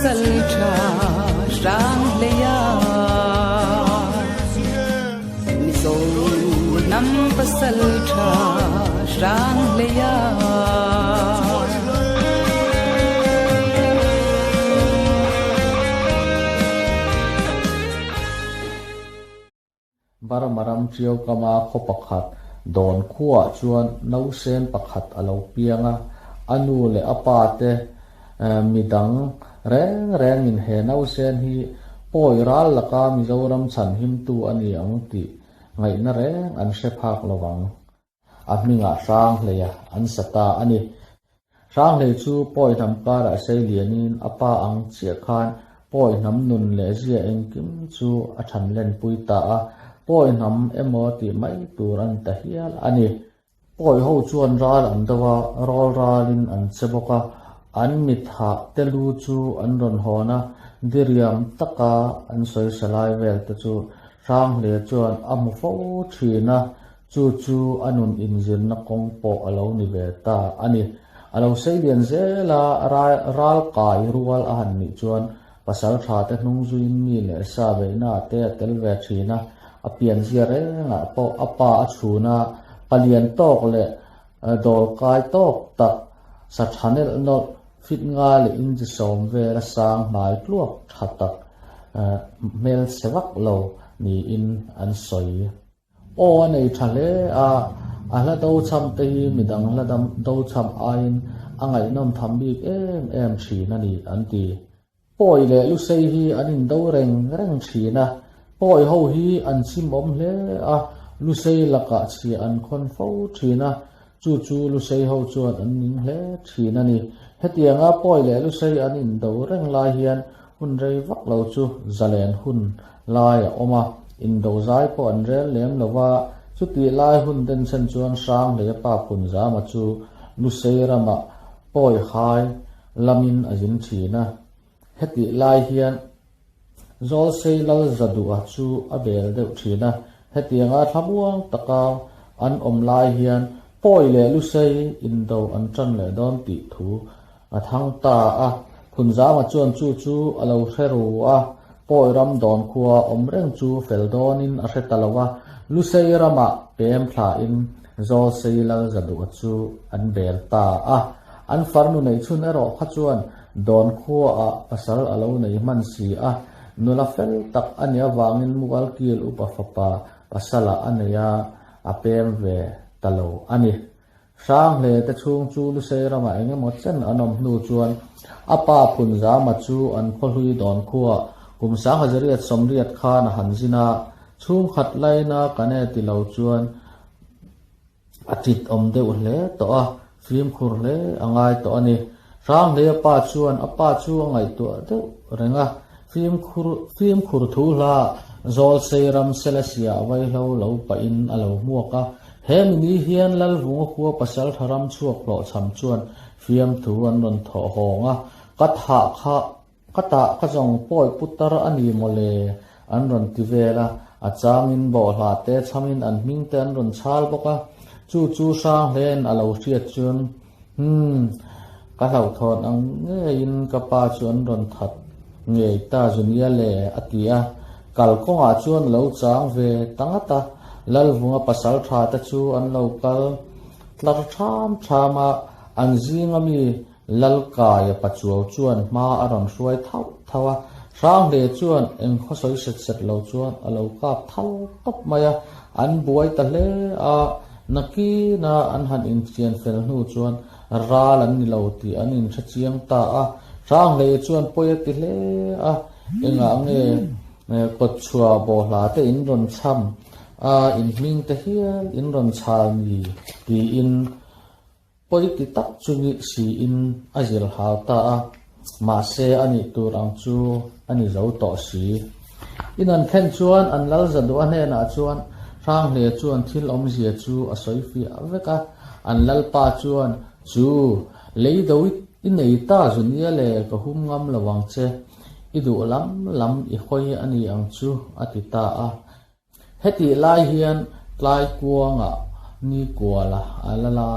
pasaltha Hranghleia Mizo hnam pasaltha Hranghleia. Burma ram Ṭiau kama khaw pakhat dawn khuaah chuan nausen pakhat a lo piang a, a nu leh a pa te midang reng rengin he nausen hi pawi ral laka Mizoram chhanhimtu a ni ang tih ngaihna reng an hre phak lo vang. A hmingah Hranghleia an sa ta a ni. Hranghlei chu pawi hnam karah sei lianin a pa ang chiah khan pawi hnam nun leh zia engkim chu a than lenpui ta a, pawi hnam emaw tih mai tur a ni ta hial a ni. Pawi ho chuan ral an do a, rawl ralin an che bawk a, an mithah te lu chu an rawn hawn a, diriam taka an sawi sa lai vel te chu Hranghlei chuan a hmu fo thin a, Chu chu a nun inzirna kawng pawh a lo ni ve ta a ni. A lo sei lian zel a, ral kai rual a han nih chuan pasal tha te hnung zuiin mi leh sa beihna te a tel ve thin a, a pianzia rengah pawh a pa a chhun a, palian tawk leh dawl kai tawk tak sa tha nelh nawlh fit nga leh inchi sawm vel a sang hmai tluak tha tak hmelchhe vak lo niin an sawi. Aw a nei tha hle a, a hla do cham te hi midang hla do cham aiin a ngaihnawm tham bik em em thin a ni an ti. Pawi leh Lusei hi an indo reng reng thin a, Pawi ho hi an chimawm hle a, Lusei lakah chhia an khawn fo thin a, chu chu Lusei ho chuan an ning hle thin a ni. Hetianga Pawi leh Lusei an indo reng lai hian Hun rei vak lo chu zalen hun lai a awm a, indo zai pawh an rel lem lo va, chutih lai hun denchhen chuan Hranghleia pa Phunzama chu Lusei ramah pawi hai lamin a zin thin a. Hetih lai hian Zawlsei Lal Zaduha chu a bel deuh thin a, hetianga thlamuang taka an awm lai hian pawi leh Lusei indo an tan leh dawn tih thu A thang ta a, Phunzama chuan chu chu a lo hre ru a, Pawi ram dawn khua awm reng chu fel dawnin a hre ta lo a, Lusei ramah pem thlain Zawlsei Lal Zaduha chu an bel ta a. An farnu neih chhun erawh kha chuan dawn khuaah pasal a lo nei hman si a, nula fel tak a nih avangin Mualkil upa fapa pasalah a nei a, a pem ve ta lo a ni. Hranghle te chhung chu Lusei ramah eng emaw chen an awm hnu chuan a pa Phunzama chu an khawhlui dawn khuaah kum sanghazariat sawmriat khan a han zin a, chhungkhat laina kan e ti lo chuan a tit awm deuh hle tawh a, fimkhur hle a ngai tawh a ni. Hranghle a pa chuan a pa chu a ngaihtuah deuh reng a, fimkhur fimkhur thu hla Zawlsei ram Selasia vaihlo lo pahin a lo hmuak a, He mi ni hian Lalvunga khua pasal tha ram chhuak hlawhchham chuan fiamthu an rawn thawh hawng a, Ka thah kha, ka tah ka zawng pawi putar a ni maw le? an rawn ti vel a, a changin bawhhla te chhamin an hming te an rawn chhal bawk a, chu chu hrang hlein a lo hriat chuan, Umm, ka hlauhthawn ang ngeiin ka pa chu an rawn that ngei ta Zunia le, a ti a. Kalkawngah chuan a lo chang ve ta ngat a, Lalvunga pasal tha te chu an lo kal tlar ṭham ṭham a, an zinga mi Lalkaia Pachuau chuan hma a rawn hruai thauh thauh a, Hranghle chuan eng khawsawi set set lo chuan a lo kap thal tawp mai a, an buai ta hle a. Nakina an han inchian fel hnu chuan ral an ni lo tih an inhre chiang ta a, Hranghlei chuan pawi a ti hle a, engah nge kawtchhuah bawhhla te in rawn chham a, in hming te hial in rawn chhal ni tiin pawi ti tak chungi siin a zir hau ta a, mahse a nih tur ang chu a ni zo tawh si. In an thlen chuan an lal Zaduha hnenah chuan Hranghle chuan thil awmzia chu a sawi fiah vek a, an lalpa chuan, Chu, lei do i nei ta zunia le ka hum ngam lo ang che, i duh lam lam i hawi a ni ang chu, a ti ta a. Hetih lai hian tlai kuangah ni kuala a lal a,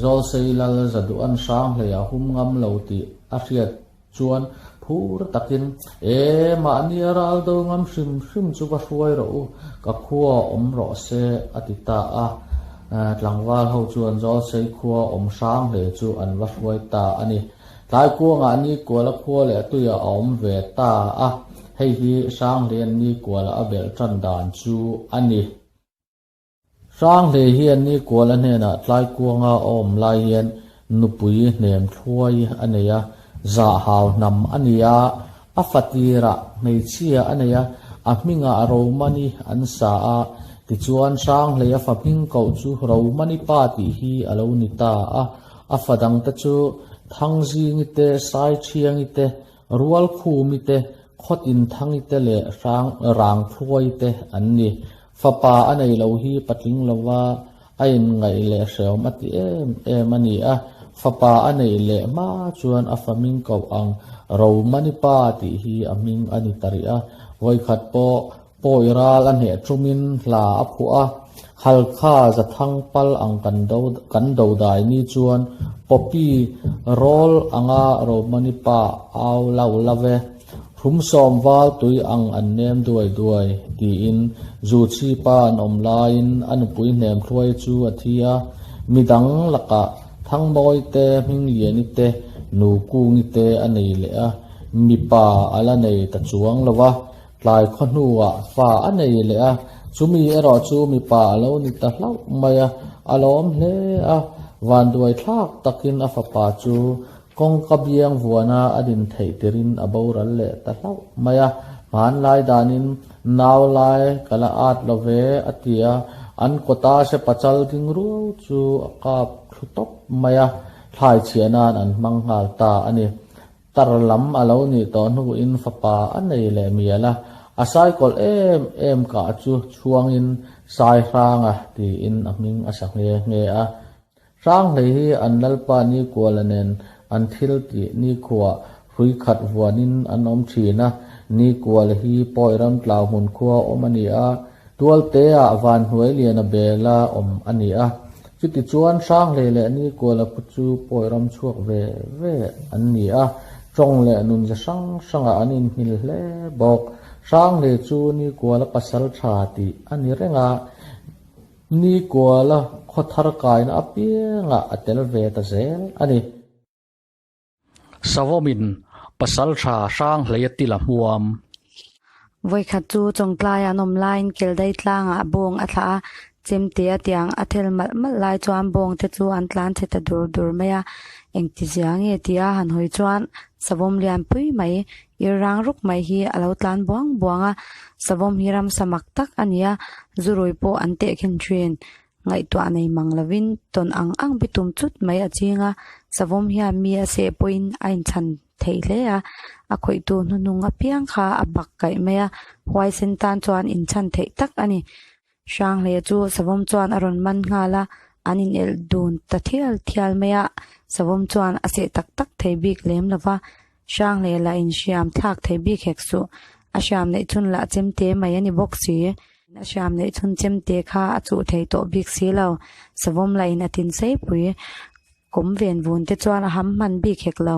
Zawlsei lal Zaduhan Hranghlei a hum ngam lo tih a hriat. Chuan phur takin, E, mahnia ral do ngam hrim hrim chu va hruai rawh u, ka khua awm rawh se, a ti ta a. Tlangval ho chuan Zawlsei khua awm hrang hle chu an va hruai ta a ni. Tlaikuangah Nikuala khua leh tuiah a awm ve ta a, hei hi Hranghleia'n Nikuala a belh tan dan chu a ni. Hranghleih hian Nikuala hnenah Tlaikuanga a awm lai hian nupui hnem thluai a nei a, zahhau hnam a ni a, a fatirah hmeichhia a nei a, a hmingah Romani an sa a, tichuan Hranghleih a fa hming koh chu Romani pa tih hi a lo ni ta a, a fa dangte chu Thangzingi te, Saithiangi te, Rualkhumi te, Khawtinthangi te leh Hrang Rangthluai te an ni. Fapa a nei lo hi patling lova a inngaih leh hreawm a ti em em a ni a, fapa a neih leh hma chuan a fa hming koh ang Romani pa tih hi a hming a ni ta rih a, vawikhat pawh pawi ral a hneh tumin hla a phuah a, Halkha zathang pal ang kan do kan do dai ni chuan Poppy rawl anga Romani pa au lo lo ve. Hrumsawm val tui ang an nem duai duai, tiin Zuchhipa an awm laiin a nupui hnem thluai chu a thi a, midang lakah Thangmawi te, Hmingliani te, Nukungi te a nei leh a, mipa a la nei ta chuang lo va, tlai khaw hnuah fa a nei leh a, chumi erawh chu mipa a lo ni ta hlauh mai a, a lawm hle a, vanduai thlak takin a fapa chu Kawngka biang vuana a din theih tirin a boral leh ta hlauh mai a, hmanlai danin nau lai ka la at lo ve a ti a, an kawta se pachal ding ruau chu a kap thlu tawp mai a, thlai chhiah nan an hmang nghal ta a ni. Tar lam a lo nih tawh hnuin fapa a nei leh mial a, a saikawlh em em kah chu chhuangin Saihranga tiin a hming a sa nghe nghe a. Hranghlei hi an Lalpa Nikuala nen an thil tih nikhuah hrui khat vuanin an awm thin a, Nikuala hi Pawi ram tlau hmun khua awm a ni a, Tualteah Vanhnuai Liana bela awm a ni a. Chutichuan Hranghlei leh Nikuala khu chu Pawi ram chhuak ve ve an ni a, tawng leh nunze hrang hrangah an inhmil hle bawk. Hranghlei chu Nikuala pasal tha tih a ni reng a. Nikuala khaw thar kaina apiangah a tel ve ta zel a ni. Savawmin pasal tha hrang hlei a til a hmuam. Vawikhat chu Chawngtlai an awm laiin Keldai tlangah bawng a thlah a, chemte a tiang a thel malh malh lai chuan bawng te chu an tlan chhe ta dur dur mai a, engti zia nge tia han hawi chuan savawm lian pui mai Ir rang ruk mai hi a lo tlan buang buang a, savawm hi ramsa mak tak a ni a, zurui pawh an tehkhin thin. Ngaihtuah nei mang lovin tawn ang ang bitum chut mai a ching a, savawm hian mi a seh pawhin a inchhan theih hle a, a khawihtu hnuhnung apiang kha a bak kaih mai a, huaisen tan chuan inchhan theih tak a ni. Hranghleia chu savawm chuan a rawn man nghal a, an inelh dun ta thial thial mai a, savawm chuan a seh tak tak thei bik lem lo va, Hranghleia lah inhriam thlak thei bik hek suh, a hriam neih chhun lah chemte mai a ni bawk si. A hriam neih chhun chemte kha a chuh thei tawh bik si lo, savawm lah in a tin seipui. Kawm ven vun te chuan a ham hman bik hek lo.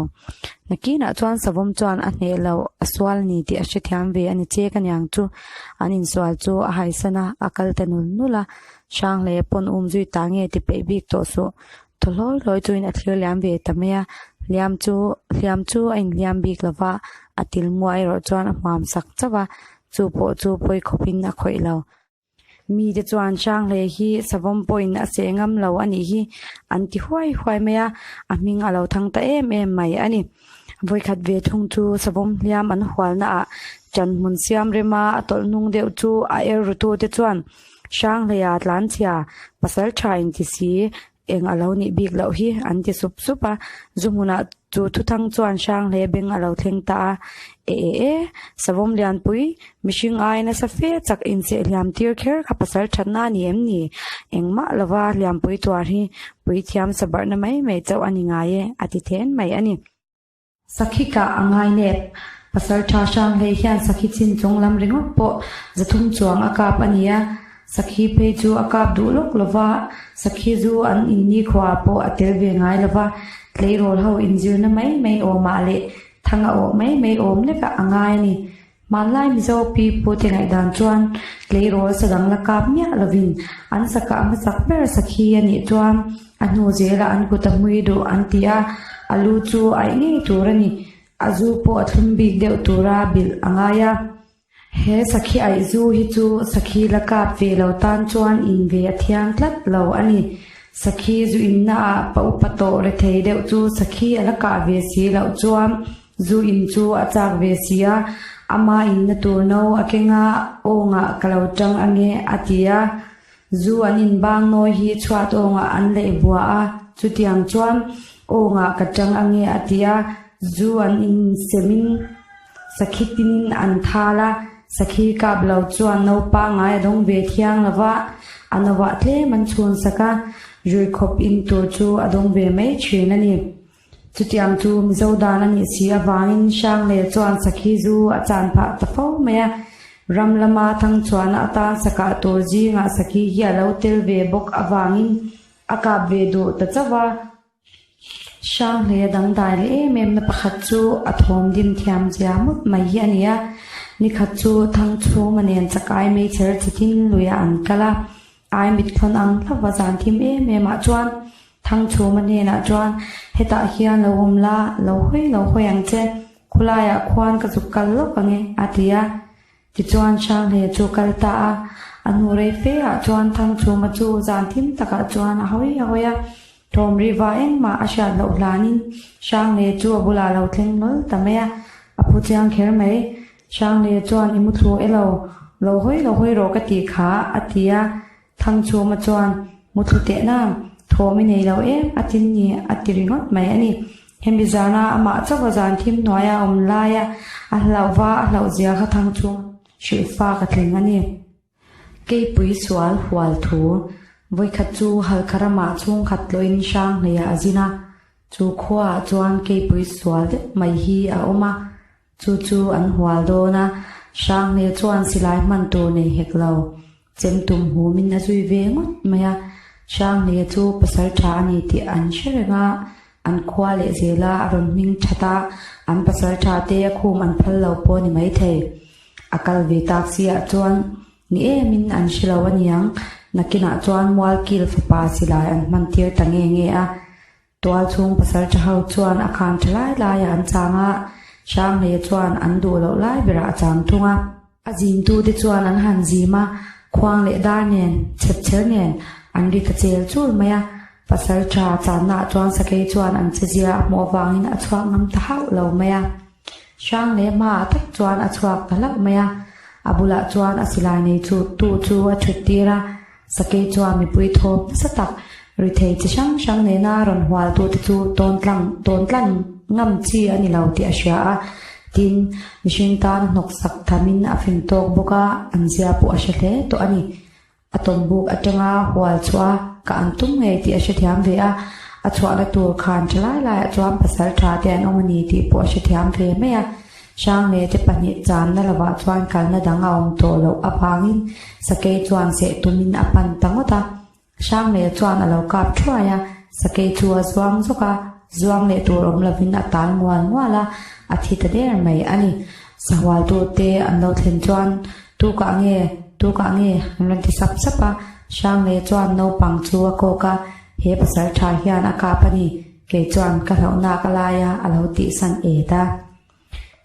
Nakinah chuan savawm chuan a hneh lo, a sual a ni tih a hrethiam ve a ni chek aniang chu. An insual chu a haisan a, a kal ta nul nul a. Hranghleia pawn um zui ta nge ti peih bik tawh suh. Thaw hlawi hlawi chuin a thlir liam ve ta mai a. Hliam chu hliam chu a inhliam bik lo va, a tilmuah erawh chuan a hmuam sak chauh a, chu pawh chu pawi khawpin a khawih lo. Mite chuan Hranghleia hi savawm pawhin a seh ngam lo a nih hi an ti huai huai mai a, a hming a lo thang ta em em mai a ni. Vawikhat ve thung chu savawm hliam an hualna ah ṭan hmun siam rema a tawlh hnung deuh chu a er rutute chuan Hranghleia tlanchhia pasal ṭha inti si Eng a lo nih bik loh hi an ti sup sup a, zu hmunah chu thuthang chuan Hranghleia beng a lo thleng ta a, E e e, savawm lianpui, mihring ai nasa fe chak inseh hliam tir kher kha pasal thatna a ni em ni? Engmah lova hliampui tuar hi puithiam sabarhna mai mai chauh a ni ngai e, a ti then mai a ni. Sakhi kah a ngai nep. Pasal tha Hranghleih hian sakhi chin chung lam ringawt pawh zathum chuang a kap a ni a, sakhi phei chu a kap duh lawk lo va, sakhi zu an in nikhua ah pawh a tel ve ngai lo va, tleirawl ho inzirna mai mai awmah leh. Thang a awh mai mai awm lekah a ngai a ni. Hmanlai Mizo pi pute ngaihdan chuan tleirawl sa dang la kap miah lovin an sakah hmasak ber sakhi a nih chuan a hnu zelah an kut a hmui duh an ti a, a lu chu aih ngei tur a ni. A zu pawh a thlum bik deuh tura bilh a ngai a. He sakhi aih zu hi chu sakhi la kap ve lo tan chuan in ve a thiang tlat lo a ni. Sakhi zu inna ah pa upa tawh rethei deuh chu sakhi a la kah ve si loh chuan zu in chu a chak ve si a, ama inna tur no a keng a, awngah ka lo tang ange a ti a. Zu an in bang nawi hi chhuat awngah an leih bua a, chutiang chuan awngah ka tang ange a ti a, zu an in semin Sakhi tinin an thal a, sakhi kap lo chuan naupa ngai a dawng ve thiang lo va, a novah tlem an chhun sak a, rui khawp in tur chu a dawng ve mai thin a ni. Chutiang chu Mizo dan a nih si avangin Hrangleh chuan sakhi zu a chan phah ta fo mai a, ram lama thangchhuahna atan sakah tur zingah sakhi hi a lo tel ve bawk avangin a kap ve duh ta chauh va. Hranghleia dangdai leh em em na pakhat chu a thawm dim thiam zia mawt mai hi a ni a. Nikhat chu Thangchhuma nen chakai meichher chitin luiah an kal a. Ai mit thawn ang hlauh a zan thim em em ah chuan Thangchhuma hnenah chuan hetah hian lo awm la, lo hawi lo hawi ang che, khulaiah khuan ka zuk kal lawk ang e a ti a. Tichuan Hranghleia chu kal ta a, a hnu rei fe ah chuan Thangchhuma chu zan thim takah chuan a hawi a hawi a, thawm riva engmah a hriat loh hlanin Hranghleia chu a bulah lo thleng hlawl ta mai a, a phu chiang kher mai. Hranghleia chuan i muthlu e lo, lo hawi lo hawi rawh ka tih kha a ti a, Thangchhuma chuan, Muthlu teh na, thawm i nei lo em a tin ni a ti ringawt mai a ni. Hemi zana amah chauha zan thim hnuaia a awm laia a hlauhva a hlauhzia kha Thangchhuma hrilhfa ka tling a ni. Keipui sual hual thu, Vawikhat chu Halkha ramah chhungkhat tlawhin Hranghleiah a zin a, chu khuaah chuan keipui sual deuh mai hi a awm a, Chu chu an hual dawn a, Hranghne chuan silai hman tur nei hek lo. Chem tum humin a zui ve ngawt mai a, Hranghne chu pasal tha a ni tih an hre reng a, an khua leh zela a rawn hming that a, an pasal tha te a khum an phal lo pawh a ni maithei. A kal ve tak si ah chuan ni emin an hre lo a niang, nakinah chuan Mualkil fapa silai an hman tir ta nge nge a, Tual chhung pasal tha ho chuan a khan tha lai laiah an chang a, Hranghleia chuan an duh loh lai berah a chang thung a. A zimtute chuan an han zim a, khuang leh dar nen, chhepchher nen an ri ta chel chul mai a. Pasal tha channaah chuan sakei chuan an chezia a hmuh avangin a chhuak ngam ta hauh lo mai a. Hranghleia hmaah tak chuan a chhuak ta hlauh mai a, a bulah chuan a silai nei chu tu chu a thut tir a. Sakei chuan mipui thawm nasa tak rithei chi hrang hrang nena rawn hualtute chu tawn tlang tawn tlang ngam chi a ni lo tih a hria a, tin, mihring tan a hnawksak thamin a fing tawk bawk a, an zia pawh a hre hle tawh a ni. A tawmbuk atanga hual chhuah a ka an tum ngei tih a hrethiam ve a, a chhuahna tur khan tha lai laiah chuan pasal tha te an awm a ni tih pawh a hrethiam ve mai a. Hrangle te pahnih channa lovah chuan kalna dang a awm tawh loh avangin Sakei chuan seh tumin a pan ta ngawt a. Hrangle chuan a lo kap thuai a, Sakei chu a zuang zawk a, zuang leh tur awm lovin a tal ngual ngual a, a thi ta der mai a ni. Sahualtu te an lo thlen chuan Tu kah nge? Tu kah nge? an rawn ti sap sap a. Hrangle chuan naupang chu a kawk a, He pasal tha hian a kap a ni, kei chuan ka hlauhnak a lai a, a lo tihsan et a.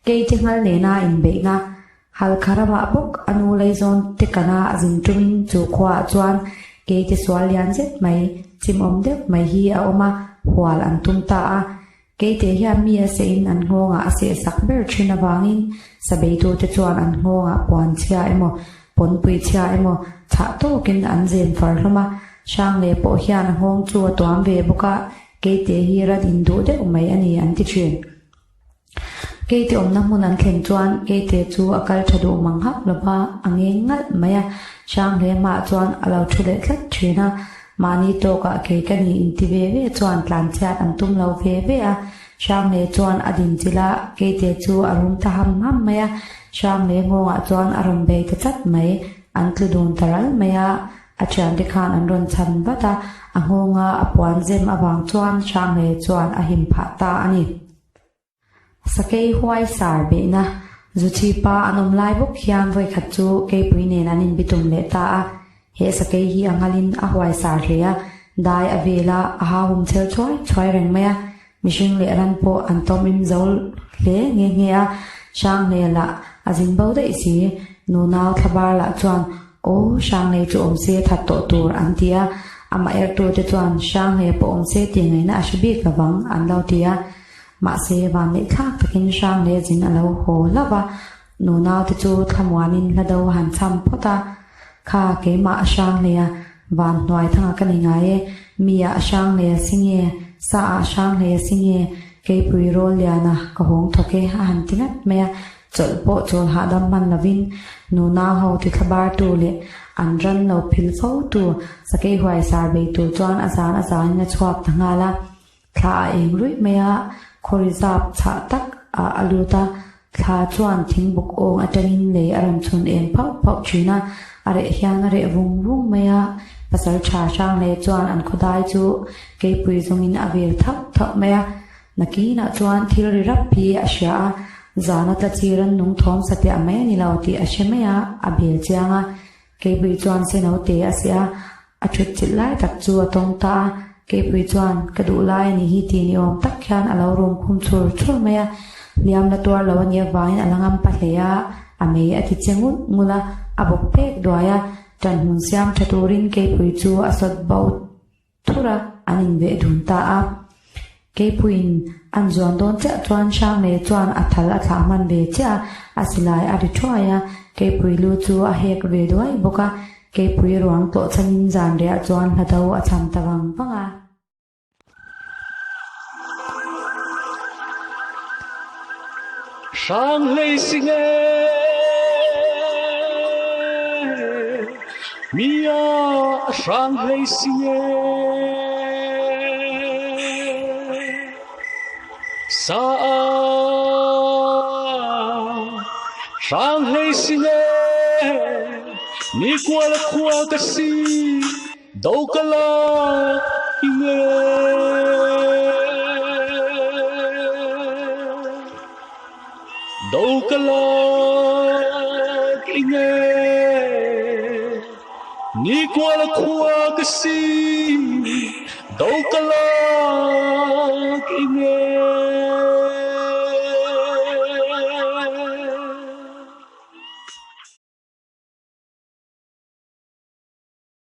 Keite nghal nena inbeihna Halkha ramah bawk a nu Leizawn te kana a zin tumin chu khuaah chuan keite sual lian zet mai, chimawm deuh mai hi a awm a, hual an tum ta a. Keite hian mi a sehin an nghawngah a sehsak ber thin avangin sabeitute chuan an nghawngah puan chhia emaw, pawnpui chhia emaw chhah tawkin an zem far hlawm a. Hrangleh pawh hian a nghawng chu a tuam ve bawk a, keite hi ran induh deuh mai a ni an ti thin. Keite awmna hmun an thlen chuan Keite chu a kal tha duh mang hauh lo va, a ngeng ngalh mai a. Hranghleia hmaah chuan a lo thu leh tlat thin a, mahni tawkah kei ka ni inti ve ve chuan tlanchhiat an tum lo ve ve a. Hranghleia chuan a din chilh a, Keite chu a rum ta ham ham mai a. Hranghleia nghawngah chuan a rawn bei ta tlat mai, an tlu dun ta ral mai a. A thiante khan an rawn chhan vat a, a nghawnga a puan zem avang chuan Hranghleia chuan a him phah ta a ni. Sakei huai sar beihna Zuthi pa an awm lai bawk hian vawikhat chu keipui nen an inbitum leh ta a. He sakei hi a ngalin a huai sar hle a, dai a vel a, a hahum chel chhuai chhuai reng mai a. Mihring leh ran pawh an tawmim zo hle nghe nghe a, Hranghleia lah a zin bo daih si. Nunau thlabar lah chuan, Aw, Hranghleia chu awm se that tawh tur an ti a, amah ertute chuan, Hranghleia pawh awm se tih ngaihna a hre bik lovang an lo ti a. Mahse, vanneih thlak takin Hranghleia zin a lo haw hlauh va, Nunaute chu thlamuanin hla do a han cham phawt a, Kha, keimah a hrang hle a, van hnuai thangah ka ni ngai e, mi ah a hrang hle a si nge, sa ah a hrang hle a si nge, keipui rawl liana ka hawng thawk e a han ti ngat mai a, chawlh pawh chawl hahdam hman lovin nunau ho ti thlabartu leh an ran lo phil fo tu sakei huai sar bei tur chuan a zan a zanin a chhuak ta nghal a. Thla a eng ruih mai a, khawi zap chhah tak ah a lut a, thla chuan thingbuk awng atangin lei a rawn chhun eng phauh phauh thin a, a reh hian a reh vung vung mai a, pasal tha Hrangleh chuan an khawdai chu keipui zawngin a vel thauh thauh mai a, nakinah chuan thil ri rap hi a hria a, zana tla chi rannung thawm satliah mai a ni lo tih a hre mai a, a bel chiang a, keipui chuan senote a siah a. A thut chilh lai tak chu a tawng ta a, Keipui chuan ka duh lai a nih hi tih ni awm tak hian a lo rum khum chhur chhur mai a, hliam la tuar lo a nih avangin a la ngam pa hle a, a mei a ti che nghulh nghulh a, a bawk pek duai a, ṭan hmun siam ṭha turin Keipui chu a sawt bo thur a, an inveh dun ta a. Keipuiin an zuan dawn chiah chuan Hranglei chuan a thal a thlah hman ve chiah a, a silai a ri thuai a, Keipui lu chu a hek ve duai bawk a, Keipui ruang tawh chhanin zan riah chuan hla do a cham ta vang vang a. Hranglei si nge mi a Hranglei si nge sa a Hranglei si nge ni kual khua ka si Do ka lak i nge Do ka lak i nge Ni kual khua ka si Do ka lak i nge.